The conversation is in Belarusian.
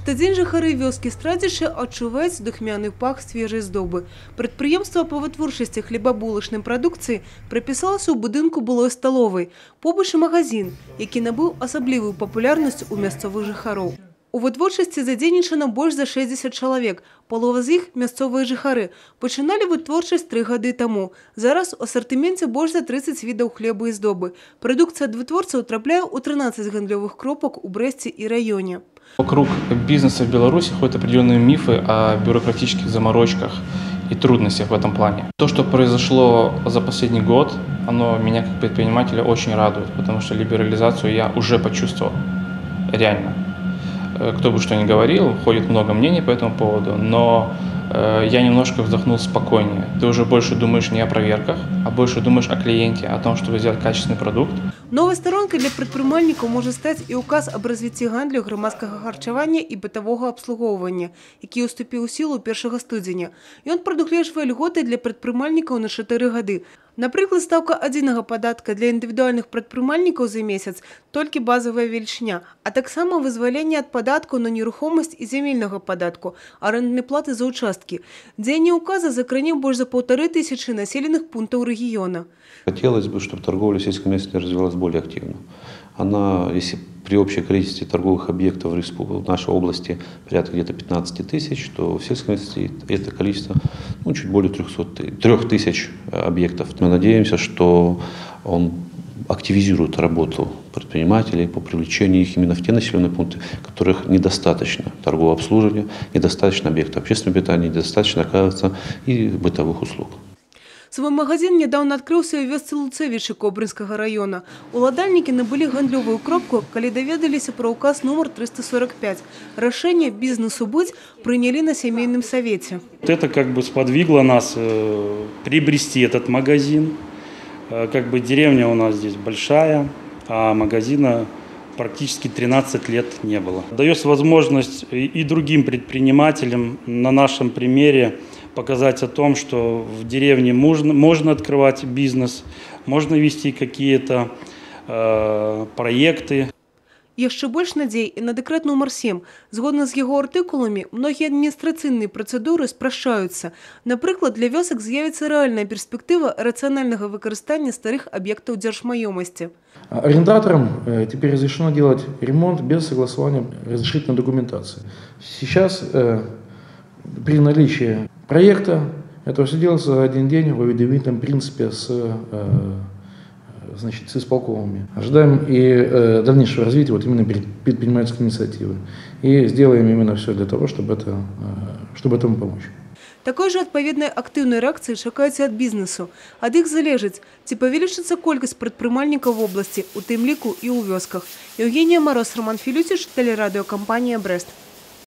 Штодзень жыхары вёскі Страдзічы адчуваюць духмяны пах свежай здобы. Прадпрыемства па вытворчасці хлебабулачнай прадукцыі прапісалася ў будынку былой сталовай. Побач і магазін, які набыў асаблівую папулярнасць у мясцовых жыхароў. У вытворчасці задзейнічана больш за 60 чалавек. Палова з іх – мясцовыя жыхары. Пачыналі вытворчасць 3 гады таму. Зараз у асартыменце больш за 30 відаў хлеба і здобы. Прадукцыя ад вытворцаў трапляе ў 13 гандлёвых кропак у Брэсце і раёне. Вокруг бизнеса в Беларуси ходят определенные мифы о бюрократических заморочках и трудностях в этом плане. То, что произошло за последний год, оно меня как предпринимателя очень радует, потому что либерализацию я уже почувствовал. Реально. Кто бы что ни говорил, ходит много мнений по этому поводу, но я немножко вздохнул спокойнее. Ты уже больше думаешь не о проверках, а больше думаешь о клиенте, о том, чтобы сделать качественный продукт. Новай старонкай для прадпрымальнікаў можа стаць і указ аб развіцці гандлю, грамадскага харчавання і бытавога абслугоўвання, які ўступіў у сілу 1 студзеня. Ён прадугледжвае льготы для прадпрымальнікаў на 4 гады. Напрыклад, стаўка адзінага падатка для індывідуальных прадпрымальнікаў за месяц толькі базавая велічыня, а таксама вызваленне ад падатку на нерухомасць і зямельнага падатку, арэнднай платы за ўчасткі. Дзеянне указа закране больш за 1500 населеных пунктаў рэгіёна. Хотелось бы, чтобы торговля в сельском местности развивалась более активно. Она, если при общем количестве торговых объектов в нашей области порядка где-то 15 тысяч, то в сельском местности это количество, ну, чуть более 300, 3000 объектов. Мы надеемся, что он активизирует работу предпринимателей по привлечению их именно в те населенные пункты, в которых недостаточно торгового обслуживания, недостаточно объектов общественного питания, недостаточно, оказывается, и бытовых услуг. Свой магазин нядаўна адкрыўся ў вёсцы Луцевічы Кобрынскага раёна. Уладальнікі набылі гандлёвую кропку, калі даведаліся пра указ нумар 345. Рашэнне «бизнесу быть» прынялі на сямейным савеце. Вот это как бы сподвигло нас приобрести этот магазин. Как бы деревня у нас здесь большая, а магазина практически 13 лет не было. Дает возможность и другим предпринимателям на нашем примере показать о том, что в деревне можно открывать бизнес, можно вести какие-то проекты. Яшчэ больш надзей і на дэкрэт нумар 7. Згодна з яго артыкуламі, многія адміністрацыйныя працэдуры спрашчаюцца. Напрыклад, для вёсак з'явіцца рэальная перспектыва рацыянальнага выкарыстання старых аб'ектаў дзяржмаёмасці. Арендаторам теперь разрешено делать ремонт без согласования разрешительной документации. Сейчас при наличии проекта это все делается за один день в уведомительном принципе значит, с исполкомами. Ожидаем и дальнейшего развития вот именно предпринимательской инициативы. И сделаем именно все для того, чтобы этому помочь. Такой жа адпаведнай актыўнай рэакцыі чакаюць і ад бізнесу. Ад іх залежыць, ці павелічыцца колькасць прадпрымальнікаў в обласці, у тым ліку і ў вёсках. Яўгенія Мароз, Раман Філюціч, тэлерадыёкампанія «Брэст».